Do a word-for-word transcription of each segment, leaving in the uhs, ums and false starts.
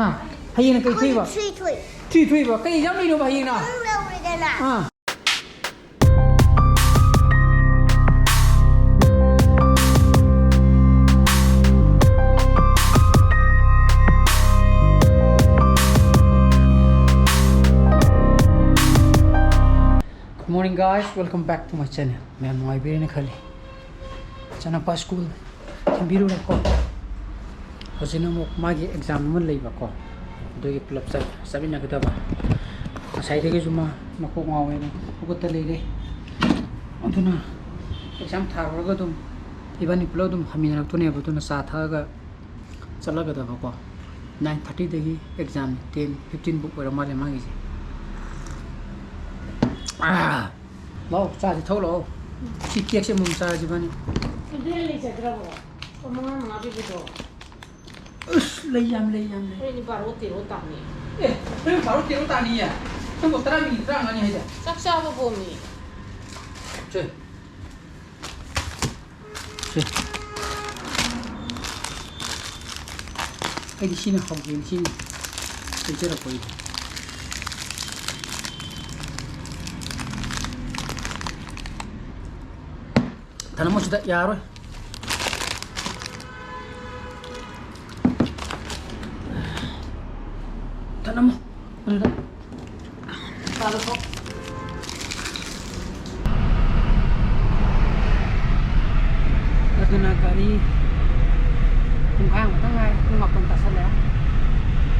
ꯑꯥ, ꯍꯌꯦꯡꯅ ꯀꯩ ꯊꯣꯛꯏꯕ? Three ꯊꯣꯛꯏ꯫ Three ꯊꯣꯛꯏꯕ? ꯀꯩ exam ꯂꯩꯅꯣꯕ ꯍꯌꯦꯡꯅ? ꯅꯪ ꯂꯧꯔꯦꯗꯅ꯫ ꯑꯥ꯫ Good morning, guys. Welcome back to my channel. ꯃꯌꯥꯝ ꯅꯨꯡꯉꯥꯏꯕꯤꯔꯦꯅ ꯈꯜꯂꯤ꯫ ꯏꯆꯥꯅꯨꯄꯥ school ꯊꯤꯟꯕꯤꯔꯨꯔꯦꯀꯣ꯫ ꯍꯧꯖꯤꯛꯅ ꯑꯃꯨꯛ ꯃꯥꯒꯤ exam ꯑꯃ ꯂꯩꯕꯀꯣ, ꯑꯗꯨꯒꯤ ꯄꯨꯂꯞ ꯆꯠ-, ꯆꯠꯃꯤꯟꯅꯒꯗꯕ꯫ ꯉꯁꯥꯏꯗꯒꯤꯁꯨ ꯃꯥ ꯃꯀꯣꯛ ꯉꯥꯎꯋꯦꯅ ꯍꯧꯒꯠꯇ ꯂꯩꯔꯦ꯫ ꯑꯗꯨꯅ exam ꯊꯥꯔꯨꯔꯒ ꯑꯗꯨꯝ ꯏꯕꯥꯅꯤ ꯄꯨꯂꯞ ꯑꯗꯨꯝ ꯍꯟꯃꯤꯟꯅꯔꯛꯇꯣꯏꯅꯦꯕ꯫ ꯑꯗꯨꯅ ꯆꯥ ꯊꯛꯑꯒ ꯆꯠꯂꯒꯗꯕꯀꯣ꯫ Nine thirty ꯗꯒꯤ exam, ten fifteen ꯐꯥꯎ ꯑꯣꯏꯔ ꯃꯥꯜꯂꯦ ꯃꯥꯒꯤꯁꯦ꯫ ꯑꯥ! ꯂꯥꯛꯑꯣ, ꯆꯥꯁꯤ ꯊꯛꯎ ꯂꯥꯛꯑꯣ꯫ ꯁꯤ cakeꯁꯦ ꯑꯃꯃꯝ ꯆꯥꯔꯁꯤ ꯏꯕꯥꯅꯤ꯫ ꯑꯗꯨꯗꯤ ꯂꯩꯖꯗ꯭ꯔꯕꯣ? ꯂꯨꯄꯥ ꯃꯉꯥ ꯃꯉꯥ ꯄꯤꯕꯗꯣ? ꯑꯁ, ꯂꯩ ꯌꯥꯝ ꯂꯩ, ꯌꯥꯝ ꯂꯩ꯫ ꯍꯣꯔꯦꯟꯗꯤ ꯕꯥꯔꯣ ꯇꯦꯔꯣ ꯇꯥꯅꯤ꯫ ꯑꯦ, ꯍꯣꯔꯦꯟ ꯕꯥꯔꯣ ꯇꯦꯔꯣ ꯇꯥꯅꯤꯌꯦ? ꯅꯪꯕꯨ ꯇꯔꯥ ꯃꯤꯅꯤꯠ ꯇꯔꯥꯃꯉꯥꯅꯤ ꯍꯥꯏꯗꯥꯏ? ꯆꯥꯛ ꯆꯥꯕ ꯄꯣꯝꯃꯤ꯫ ꯁꯦ꯫ ꯁꯦ꯫ ꯑꯩꯗꯤ ꯁꯤꯅ ꯍꯧꯒꯦꯅ ꯁꯤꯅ ꯂꯩꯖꯔꯛꯄꯅꯤ꯫ ꯊꯅꯝꯃꯣ ꯁꯤꯗ, ꯌꯥꯔꯣꯏ꯫ ꯊꯅꯝꯃꯣ ꯑꯗꯨꯗ꯫ ꯆꯥꯗ ꯊꯣꯛ꯫ ꯑꯗꯨꯅ ꯒꯥꯔꯤ ꯄꯨꯡꯈꯥꯏꯃꯨꯛꯇ ꯉꯥꯏꯔꯦ, ꯄꯨꯡ ꯃꯥꯄꯟ ꯇꯥꯁꯜꯂꯛꯑꯦ꯫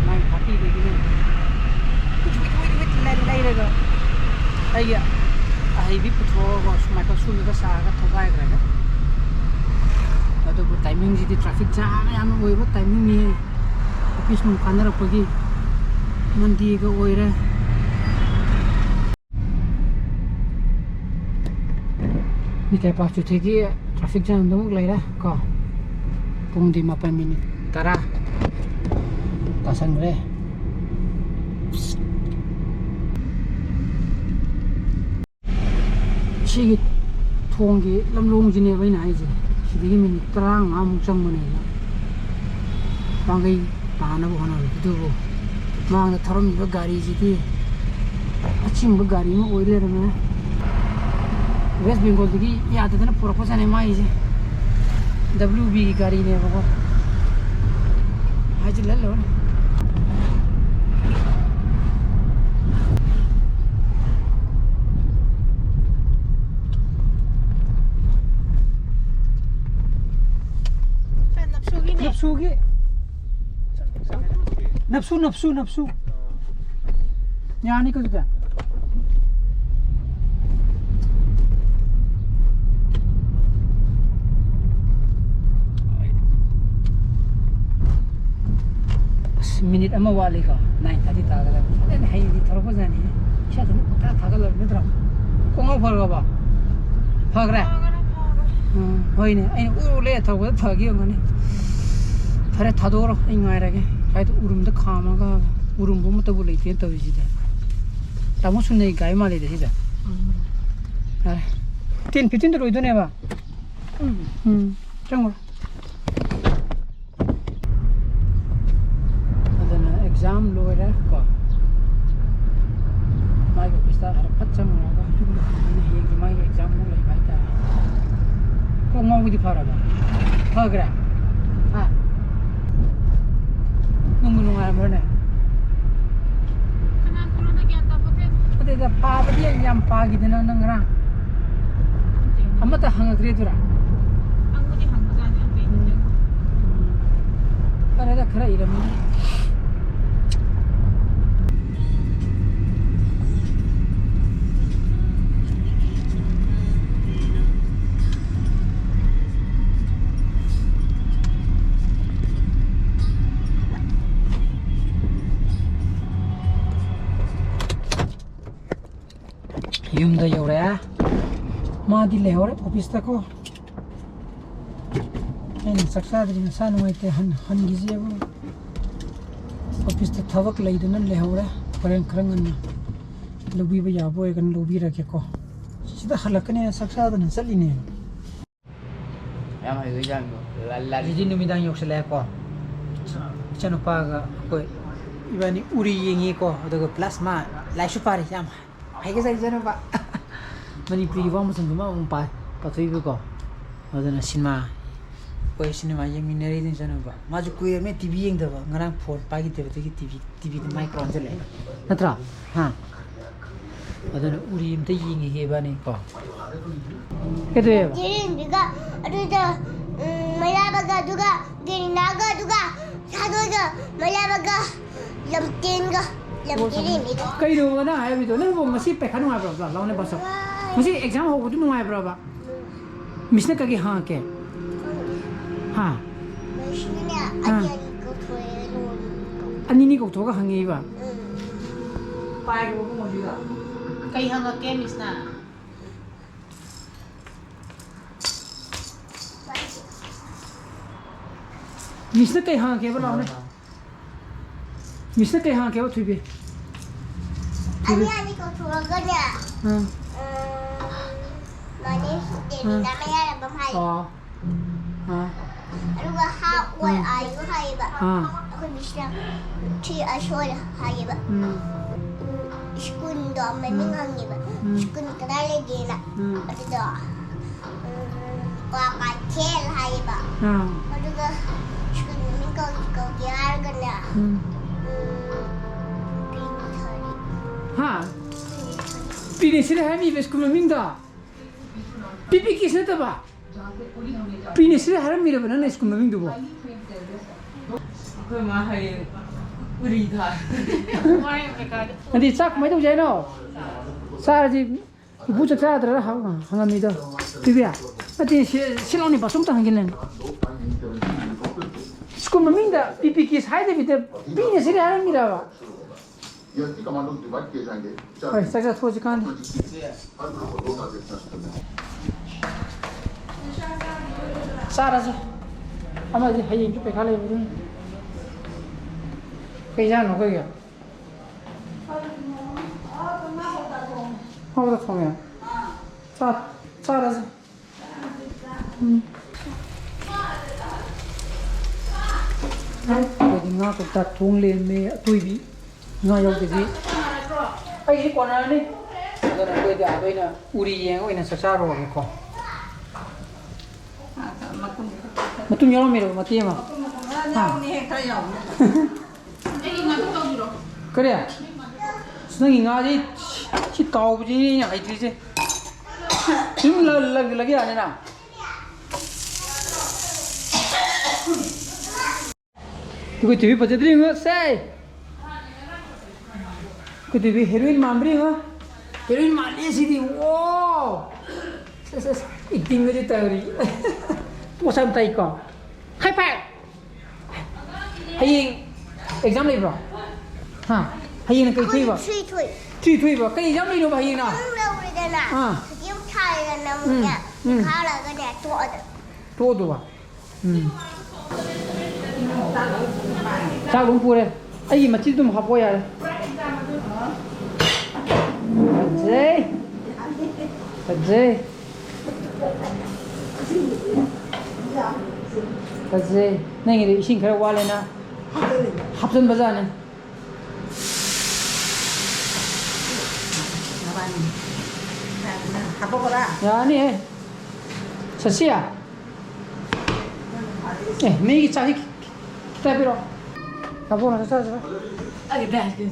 Nine thirty ꯗꯒꯤꯅꯦ꯫ ꯍꯨꯏꯠ, ꯍꯨꯏꯠ, ꯍꯨꯏꯠ, ꯍꯨꯏꯠ ꯂꯩ-, ꯂꯩꯔꯒ ꯑꯩꯒꯤ ꯑꯍꯩꯕꯤ ꯄꯨꯊꯣꯛꯑꯒ ꯁꯨꯃꯥꯏꯅ ꯁꯨꯔꯒ ꯁꯥꯔꯒ ꯊꯧꯒꯥꯏꯈ꯭ꯔꯒ꯫ ꯑꯗꯨꯕꯨ timingꯁꯤꯗꯤ traffic jam ꯌꯥꯝꯅ ꯑꯣꯏꯕ timingꯅꯤꯍꯦ꯫ Office ꯅꯨꯡ ꯀꯥꯟꯅꯔꯛꯄꯒꯤ Mondayꯒ ꯑꯣꯏꯔꯦ꯫ ꯃꯤꯇꯔ ꯄꯥꯛ ꯆꯨꯊꯦꯛꯀꯤ traffic jamꯗ ꯑꯃꯨꯛ ꯂꯩꯔꯦ ꯀꯣ꯫ ꯄꯨꯡꯗꯤ ꯃꯥꯄꯟ ꯃꯤꯅꯤꯠ ꯇꯔꯥ ꯇꯥꯁꯟꯈ꯭ꯔꯦ꯫ ꯁꯤꯒꯤ ꯊꯣꯡꯒꯤ ꯂꯝꯂꯣꯡꯁꯤꯅꯦꯕ ꯑꯩꯅ ꯍꯥꯏꯁꯦ꯫ ꯁꯤꯗꯒꯤ ꯃꯤꯅꯤꯠ ꯇꯔꯥꯃꯉꯥꯃꯨꯛ ꯆꯪꯕꯅꯦꯕ꯫ ꯄꯥꯡꯒꯩ ꯇꯥꯅꯕ ꯍꯣꯠꯅꯕꯗꯨꯕꯨ ꯃꯥꯡꯗ ꯊꯧꯔꯝꯃꯤꯕ ꯒꯥꯔꯤꯁꯤꯗꯤ ꯑꯆꯤꯡꯕ ꯒꯥꯔꯤ ꯑꯃ ꯑꯣꯏ ꯂꯩꯔꯝꯃꯦ꯫ ꯋꯦꯁ ꯕꯦꯡꯒꯣꯜꯗꯒꯤ ꯌꯥꯗꯗꯅ ꯄꯨꯔꯛꯄꯖꯥꯠꯅꯦ ꯃꯥꯒꯤꯁꯦ꯫ W B ꯒꯤ ꯒꯥꯔꯤꯅꯦꯕꯀꯣ꯫ ꯍꯥꯏꯖꯤꯜꯂ ꯂꯣꯏꯔꯦ꯫ ꯅꯞꯁꯨꯒꯤ꯫ ꯅꯞꯁꯨ, ꯅꯞꯁꯨ, ꯅꯞꯁꯨ꯫ ꯌꯥꯅꯤ ꯀꯩꯁꯨ ꯀꯥꯏ꯫ ꯑꯁ, ꯃꯤꯅꯤꯠ ꯑꯃ ꯋꯥꯠꯂꯤꯀꯣ, nine thirty ꯇꯥꯒꯗꯕ꯫ ꯐꯖꯅ ꯍꯩꯗꯤ ꯊꯧꯔꯛꯄꯖꯥꯠꯅꯤ꯫ ꯏꯁꯥꯗꯅ ꯄꯪꯊꯥ ꯊꯥꯒꯠꯂꯕ ꯅꯠꯇ꯭ꯔꯣ? ꯈꯣꯡꯉꯥꯎ ꯐꯈ꯭ꯔꯕꯣ? ꯐꯈ꯭ꯔꯦ? ꯐꯈ꯭ꯔꯦ, ꯐꯈ꯭ꯔꯦ꯫ ꯎꯝ, ꯍꯣꯏꯅꯦ, ꯑꯩꯅ ꯎꯔꯨ ꯂꯩ ꯊꯧꯕꯗ ꯐꯈꯤ ꯑꯣꯏꯔꯝꯒꯅꯤ꯫ ꯐꯔꯦ, ꯊꯥꯗꯣꯛꯎꯔꯣ, ꯑꯩ ꯉꯥꯏꯔꯒꯦ꯫ ꯁ꯭ꯋꯥꯏꯗ ꯎꯔꯨꯝꯗ ꯈꯥꯝꯃꯒ ꯎꯔꯨꯝꯕ ꯑꯃꯠꯇꯕꯨ ꯂꯩꯇꯦꯅ ꯇꯧꯔꯤꯁꯤꯗ꯫ ꯇꯥꯃꯣ ꯁꯨꯅꯩ ꯒꯥꯔꯤ ꯃꯥꯜꯂꯤꯗ ꯁꯤꯗ꯫ ꯎꯝ꯫ ꯌꯥꯔꯦ꯫ Ten fifteen ꯗ ꯂꯣꯏꯗꯣꯏꯅꯦꯕ? ꯎꯝ꯫ ꯎꯝ꯫ ꯆꯪꯉꯨꯔꯣ꯫ ꯑꯗꯨꯅ exam ꯂꯣꯏꯔꯦ ꯀꯣ꯫ ꯃꯥꯒꯤ office ꯇ ꯍꯥꯏꯔꯞ ꯐꯠ ꯆꯪꯉꯨꯔꯒ ꯌꯨꯝꯗ ꯍꯟꯕꯅ ꯍꯌꯦꯡꯒꯤ ꯃꯥꯒꯤ exam ꯑꯃꯨꯛ ꯂꯩꯕ ꯍꯥꯏꯇꯥꯔꯦ꯫ ꯀꯣꯛ ꯉꯥꯎꯕꯗꯤ ꯐꯔꯕ? ꯐꯈ꯭ꯔꯦ? ꯍꯥ? ꯅꯨꯡꯕꯨ ꯅꯨꯡꯉꯥꯏꯔꯝꯕ꯭ꯔꯅꯦ? ꯀꯅꯥ ꯀꯅꯥꯅ ꯒ꯭ꯌꯥꯟ ꯇꯥꯄꯣꯠꯇꯦ꯫ ꯑꯗꯨꯗ ꯄꯥꯕꯗꯤ ꯌꯥꯝ ꯄꯥꯈꯤꯗꯅ ꯅꯪ ꯉꯔꯥꯡ? ꯑꯃꯠꯇ ꯍꯪꯉꯛꯇ꯭ꯔꯦ ꯑꯗꯨꯔꯥ? ꯍꯪꯕꯨꯗꯤ ꯍꯪꯕꯖꯥꯠꯅꯤ, ꯑꯝꯇ ꯏꯅꯤꯡꯗꯦ꯫ ꯐꯔꯦꯗ, ꯈꯔ ꯏꯔꯝꯃꯤ꯫ ꯌꯨꯝꯗ ꯌꯧꯔꯛꯑꯦ꯫ ꯃꯥꯗꯤ ꯂꯩꯍꯧꯔꯦ office ꯇꯀꯣ꯫ ꯑꯩꯅ ꯆꯥꯛ ꯆꯥꯗ꯭ꯔꯤ, ꯃꯁꯥ ꯅꯨꯡꯉꯥꯏꯇꯦ, ꯍꯟ-, ꯍꯟꯈꯤꯁꯦꯕꯨ꯫ Office ꯇ ꯊꯕꯛ ꯂꯩꯗꯅ ꯂꯩꯍꯧꯔꯦ꯫ ꯍꯣꯔꯦꯟ ꯈꯔ ꯉꯟꯅ ꯂꯧꯕꯤꯕ ꯌꯥꯕ ꯑꯣꯏꯔꯒꯅ ꯂꯧꯕꯤꯔꯒꯦꯀꯣ꯫ ꯁꯤꯗ ꯍꯜꯂꯛꯀꯅꯦꯅ ꯆꯥꯛ ꯆꯥꯗꯅ ꯆꯠꯂꯤꯅꯦꯕ꯫ ꯌꯥꯝ ꯍꯩꯕ ꯏꯟꯖꯥꯡꯗꯣ꯫ ꯂ-, ꯂ-, ꯍꯧꯖꯤꯛꯇꯤ ꯅꯨꯃꯤꯗꯥꯡ ꯌꯧꯁꯜꯂꯛꯑꯦꯀꯣ꯫ ꯏꯆꯥꯅꯨꯄꯥꯒ ꯑꯩꯈꯣꯏ ꯏꯕꯥꯅꯤ ꯎꯔꯤ ꯌꯦꯡꯉꯤꯀꯣ, ꯑꯗꯨꯒ plus ꯃꯥ ꯂꯥꯏꯔꯤꯛꯁꯨ ꯄꯥꯔꯤ, ꯌꯥꯝ ꯍꯩꯒꯖꯥꯠꯅꯤ ꯏꯆꯥꯅꯨꯄꯥ꯫ ꯃꯅꯤꯄꯨꯔꯤꯒꯤ ꯋꯥ ꯃꯆꯪꯗꯨ ꯃꯥ ꯑꯃꯨꯛ ꯄꯥꯏ, ꯄꯥꯊꯣꯛꯏꯕꯀꯣ꯫ ꯑꯗꯨꯅ ꯁꯤꯅꯦꯃꯥ, ꯑꯩꯈꯣꯏ ꯁꯤꯅꯦꯃꯥ ꯌꯦꯡꯃꯤꯟꯅꯔꯤꯅꯤ ꯏꯆꯥꯅꯨꯄꯥ꯫ ꯃꯥꯁꯨ ꯀꯨꯏꯔꯕꯅꯦ ꯇꯤ ꯚꯤ ꯌꯦꯡꯗꯕ, ꯉꯔꯥꯡ ꯐꯣꯟ ꯄꯥꯏꯈꯤꯗꯦꯕ, ꯑꯗꯨꯒꯤ ꯇꯤ ꯚꯤ, ꯇꯤ ꯚꯤꯗ ꯃꯥꯏ ꯀ꯭ꯔꯥꯎꯟ ꯆꯠꯂꯛꯑꯦ, ꯅꯠꯇ꯭ꯔꯥ? ꯍꯥ? ꯑꯗꯨꯅ ꯎꯔꯤ ꯑꯝꯇ ꯌꯦꯡꯉꯤꯒꯦ ꯏꯕꯥꯅꯤ ꯀꯣ꯫ ꯀꯩꯗꯧꯋꯦꯕ? ꯌꯦꯡꯕꯤꯒ ꯑꯗꯨꯗ, ꯎꯝ, ꯃꯩꯔꯥꯕꯒ ꯑꯗꯨꯒ ꯒꯦꯔꯤꯅꯥꯒ ꯑꯗꯨꯒ ꯁꯥꯗꯣꯏꯒ ꯃꯩꯔꯥꯕꯒ ꯂꯝꯇꯦꯟꯒ ꯂꯝꯇꯦꯟ ꯌꯦꯡꯕꯤꯒ꯫ ꯀꯩꯅꯣꯕ ꯅꯪ ꯍꯥꯏꯔꯝꯃꯤꯗꯣ? ꯅꯪꯕꯨ ꯉꯁꯤ ꯄꯩꯈꯥ ꯅꯨꯡꯉꯥꯏꯕ꯭ꯔꯕ? ꯂꯥꯎꯅꯦ ꯕꯥꯆꯧ꯫ ꯉꯁꯤ ꯑꯦꯛꯖꯥꯝ ꯍꯧꯕꯗꯨ ꯅꯨꯡꯉꯥꯏꯕ꯭ꯔꯕ? ꯃꯤꯁꯅ ꯀꯩꯀꯩ ꯍꯪꯉꯛꯀꯦ? ꯍꯥ? ꯃꯤꯁꯅꯅꯦ, ꯑꯥ꯫ ꯑꯅꯤ ꯑꯅꯤ ꯀꯧꯊꯣꯛꯑꯦ, ꯂꯣꯟ ꯀꯧ-, ꯑꯅꯤꯅꯤ ꯀꯧꯊꯣꯛꯑꯒ ꯍꯪꯉꯛꯏꯕ? ꯎꯝ꯫ ꯀꯩ ꯍꯪꯉꯛꯀꯦ ꯃꯤꯁꯅ? ꯃꯤꯁꯅ ꯀꯩ ꯍꯪꯉꯛꯀꯦꯕ, ꯂꯥꯎꯅꯦ? ꯃꯤꯁꯅ ꯀꯩ ꯍꯪꯉꯛꯀꯦꯕ, ꯊꯣꯏꯕꯤ? ꯊꯣꯏꯕꯤ꯫ ꯑꯅꯤ ꯑꯅꯤ ꯀꯧꯊꯣꯛꯑꯒꯅꯦ꯫ ꯑꯥ꯫ ꯎꯝ, ꯃꯥꯅꯦ, ꯗꯦꯕꯤꯅ ꯑꯥ꯫ ꯃꯌꯥꯏ ꯂꯝꯕꯝ ꯍꯥꯏ꯫ ꯑꯣ꯫ ꯑꯥ꯫ ꯑꯗꯨꯒ how old are you ꯍꯥꯏꯌꯦꯕ꯫ ꯑꯥ꯫ ꯑꯩꯈꯣꯏ ꯃꯤꯁꯅ three years old ꯍꯥꯏꯌꯦꯕ꯫ ꯎꯝ꯫ ꯎꯝ, ꯁ꯭ꯀꯨꯜꯗꯣ ꯃꯃꯤꯡ ꯎꯝ꯫ ꯍꯪꯉꯦꯕ꯫ ꯎꯝ꯫ ꯁ꯭ꯀꯨꯜ ꯀꯗꯥꯏ ꯂꯩꯒꯦꯅ꯫ ꯎꯝ꯫ ꯑꯗꯨꯗꯣ ꯎꯝ, ꯀ꯭ꯋꯥꯀꯩꯊꯦꯜ ꯍꯥꯏꯌꯦꯕ꯫ ꯑꯥ꯫ ꯑꯗꯨꯒ ꯁ꯭ꯀꯨꯜ ꯃꯃꯤꯡ ꯀꯧ-, ꯀꯧꯒꯦ ꯍꯥꯏꯔꯒꯅꯦ꯫ ꯎꯝ꯫ ꯎꯝ, ꯄ꯭ꯔꯤ ꯅꯁꯔꯤ꯫ ꯍꯥ? Pre nursery. ꯄ꯭ꯔꯤ ꯅꯁꯔꯤ ꯍꯥꯏꯔꯝꯃꯤꯕ ꯁ꯭ꯀꯨꯜ ꯃꯃꯤꯡꯗꯣ? ꯄꯤ ꯄꯤ ꯀꯤꯁ ꯅꯠꯇꯕ? ꯄ꯭ꯔꯤ ꯅꯁꯔꯤ ꯍꯥꯏꯔꯝꯃꯤꯔꯕ ꯅꯪꯅ ꯁ꯭ꯀꯨꯜ ꯃꯃꯤꯡꯗꯨꯕꯣ? ꯑꯩꯈꯣꯏ ꯃꯥ ꯍꯌꯦꯡ ꯎꯔꯤ ꯊꯥ꯫ ꯑꯗꯨꯗꯤ ꯆꯥꯛ ꯀꯃꯥꯏꯅ ꯇꯧꯁꯦ ꯍꯥꯏꯅꯣ? ꯆꯥꯔꯁꯤ꯫ ꯏꯄꯨ ꯆꯥꯛ ꯆꯥꯗ꯭ꯔꯥ ꯍꯪ-, ꯍꯪꯉꯝꯃꯤꯗꯣ꯫ ꯄꯤꯕꯤ? ꯅꯠꯇꯦ, ꯁꯤ, ꯁꯤ ꯂꯥꯎꯅꯦ, ꯕꯥꯆꯧ ꯑꯝꯇ ꯍꯪꯒꯦꯅꯦ꯫ ꯁ꯭ꯀꯨꯜ ꯃꯃꯤꯡꯗ ꯄꯤ ꯄꯤ ꯀꯤꯁ ꯍꯥꯏꯗꯕꯤꯗ ꯄ꯭ꯔꯤ ꯅꯁꯔꯤ ꯍꯥꯏꯔꯝꯃꯤꯔꯕ? ꯍꯣꯏ, ꯆꯥꯛ ꯆꯥꯊꯣꯛꯑꯁꯤ ꯀꯥꯟꯗꯦ꯫ ꯆꯥꯔꯁꯤ꯫ ꯑꯃꯗꯤ ꯍꯌꯦꯡꯁꯨ ꯄꯩꯈꯥ ꯂꯩꯕꯅꯤ꯫ ꯀꯩ ꯏꯟꯖꯥꯡꯅꯣ ꯑꯩꯈꯣꯏꯒꯤ? ꯉꯥ ꯊꯣꯡꯉꯦ꯫ ꯆꯥ-, ꯆꯥꯔꯁꯤ꯫ ꯎꯝ꯫ ꯉꯥ ꯀꯧꯇꯥ ꯊꯣꯡ ꯂꯩꯔꯝꯃꯦ, ꯑꯇꯣꯏꯕꯤ꯫ ꯉꯥ ꯌꯥꯎꯗꯕꯤ꯫ ꯑꯩꯁꯤ ꯀꯣꯟꯅꯔꯅꯤ꯫ ꯑꯗꯨꯅ ꯑꯩꯈꯣꯏꯗꯤ ꯑꯥꯗ ꯑꯣꯏꯅ ꯎꯔꯤ ꯌꯦꯡꯉ ꯑꯣꯏꯅ ꯆꯥꯛ ꯆꯥꯔꯨꯔꯒꯦꯀꯣ꯫ ꯃꯇꯨꯝ ꯌꯥꯎꯔꯝꯃꯤꯔꯣ, ꯃꯇꯦꯛ ꯑꯃ? ꯃꯇꯨꯝ ꯃꯇꯨꯝ ꯈꯔ ꯍꯥ? ꯌꯥꯎꯅꯤꯍꯦ, ꯈꯔ ꯌꯥꯎꯅꯤ꯫ ꯀꯔꯤ? ꯑꯁ, ꯅꯪꯒꯤ ꯉꯥꯁꯤ ꯁꯤ ꯇꯥꯎꯕꯁꯤꯅꯤ ꯑꯩꯅ ꯍꯩꯇ꯭ꯔꯤꯁꯦ꯫ ꯁꯨꯝ ꯂ-, ꯂ-, ꯂꯒꯦ ꯌꯥꯅꯤꯅ꯫ ꯑꯩꯈꯣꯏ ꯇꯤꯚꯤ ꯐꯖꯗ꯭ꯔꯤ ꯌꯦꯡꯉꯣ ꯁꯦ꯫ ꯑꯩꯈꯣꯏ ꯇꯤꯚꯤ ꯍꯦꯔꯣꯏꯟ ꯃꯥꯟꯕ꯭ꯔꯥ ꯌꯦꯡꯉꯣ꯫ ꯍꯦꯔꯣꯏꯟ ꯃꯥꯜꯂꯦ ꯁꯤꯗꯤ꯫ ꯋꯥꯎ! ꯁꯦ, ꯁꯦ, ꯁꯦ꯫ ꯑꯦꯛꯇꯤꯡꯒꯗꯤ ꯇꯧꯔꯤ꯫ ꯄꯣꯠꯁ ꯌꯥꯝ ꯇꯥꯏꯀꯣ꯫ ꯍꯥꯏ ꯐꯥꯏ꯫ ꯍꯌꯦꯡ ꯑꯦꯛꯖꯥꯝ ꯂꯩꯕ꯭ꯔꯣ? ꯍꯥ? ꯍꯌꯦꯡꯅ ꯀꯩ ꯊꯣꯛꯏꯕ? ꯊ꯭ꯔꯤ ꯊꯣꯛꯏ꯫ ꯊ꯭ꯔꯤ ꯊꯣꯛꯏꯕ? ꯀꯩ ꯑꯦꯛꯖꯥꯝ ꯂꯩꯅꯣꯕ ꯍꯌꯦꯡꯅ? ꯃꯅꯨꯡ ꯂꯧꯔꯦꯗꯅ, ꯑꯥ꯫ ꯍꯧꯖꯤꯛ ꯑꯃꯨꯛ ꯊꯥꯔꯦꯗꯅ, ꯎꯝ, ꯑꯃꯨꯛꯅꯦ, ꯎꯝ꯫ ꯊꯥꯔꯒꯅꯦ, ꯇꯣꯛꯑꯗ꯫ ꯇꯣꯛꯑꯗꯧꯕ? ꯎꯝ꯫ ꯆꯥꯛ ꯑꯗꯨꯝ ꯄꯨꯔꯦ꯫ ꯑꯩꯒꯤ ꯃꯆꯤꯗꯨꯝ ꯍꯥꯞꯄꯣ ꯌꯥꯔꯦ꯫ ꯐꯖꯩ꯫ ꯐꯖꯩ꯫ ꯐꯖꯩ꯫ ꯅꯪꯒꯤꯗꯤ ꯏꯁꯤꯡ ꯈꯔ ꯋꯥꯠꯂꯦꯅ ꯍꯥꯞꯆꯤꯟꯕꯖꯥꯠꯅꯤ꯫ ꯍꯥꯞꯄꯛꯑꯣꯔꯥ? ꯌꯥꯅꯤꯍꯦ꯫ ꯁꯁꯤꯌꯥ꯫ ꯑꯦ, ꯃꯤꯒꯤ ꯆꯥꯛꯁꯤ ꯈꯤꯇ ꯄꯤꯔꯛꯑꯣ꯫ ꯇꯥꯕꯣꯅ ꯆꯥꯛ ꯆꯥꯁꯤꯔ? ꯑꯩꯒꯤ ꯕꯦꯒꯁꯤ꯫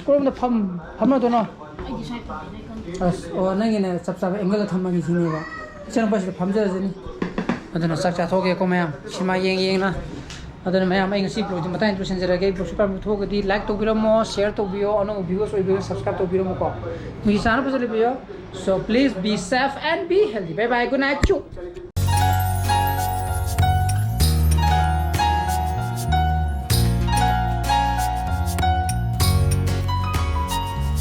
ꯀꯔꯣꯝꯗ ꯐꯝ-, ꯐꯝꯅꯗꯣꯏꯅꯣ? ꯑꯩꯒꯤ ꯁ꯭ꯋꯥꯏ ꯐꯝꯃꯤꯅꯦ ꯈꯪꯗꯦ꯫ ꯑꯁ, ꯑꯣ, ꯅꯪꯒꯤꯅꯦ ꯆꯞ ꯆꯥꯕ angle ꯊꯝꯃꯒꯦ ꯁꯤꯅꯦꯕ꯫ ꯏꯆꯥꯅꯨꯄꯥꯁꯤꯗ ꯐꯝꯖꯔꯁꯤꯅꯤ꯫ ꯑꯗꯨꯅ ꯆꯥꯛ ꯆꯥꯊꯣꯛꯑꯒꯦꯀꯣ ꯃꯌꯥꯝ꯫ ꯁꯤꯃꯥ ꯌꯦꯡ ꯌꯦꯡꯅ꯫ ꯑꯗꯨꯅ ꯃꯌꯥꯝ, ꯑꯩ ꯉꯁꯤ vlogꯁꯤ ꯃꯇꯥꯡ ꯂꯣꯏꯁꯤꯟꯖꯔꯒꯦ꯫ Vlogꯁꯤ ꯄꯥꯝꯕ ꯊꯣꯛꯑꯒꯗꯤ like ꯇꯧꯕꯤꯔꯝꯃꯣ, share ꯇꯧꯕꯤꯌꯣ, ꯑꯅꯧꯕ viewers ꯑꯣꯏꯕꯤꯌꯣ, subscribe ꯇꯧꯕꯤꯔꯝꯃꯨꯀꯣ꯫ ꯅꯨꯡꯁꯤ ꯆꯥꯟꯅꯕꯁꯨ ꯂꯩꯕꯤꯌꯣ꯫ So please be safe and be healthy. Bye bye, good night. ꯆꯨ꯫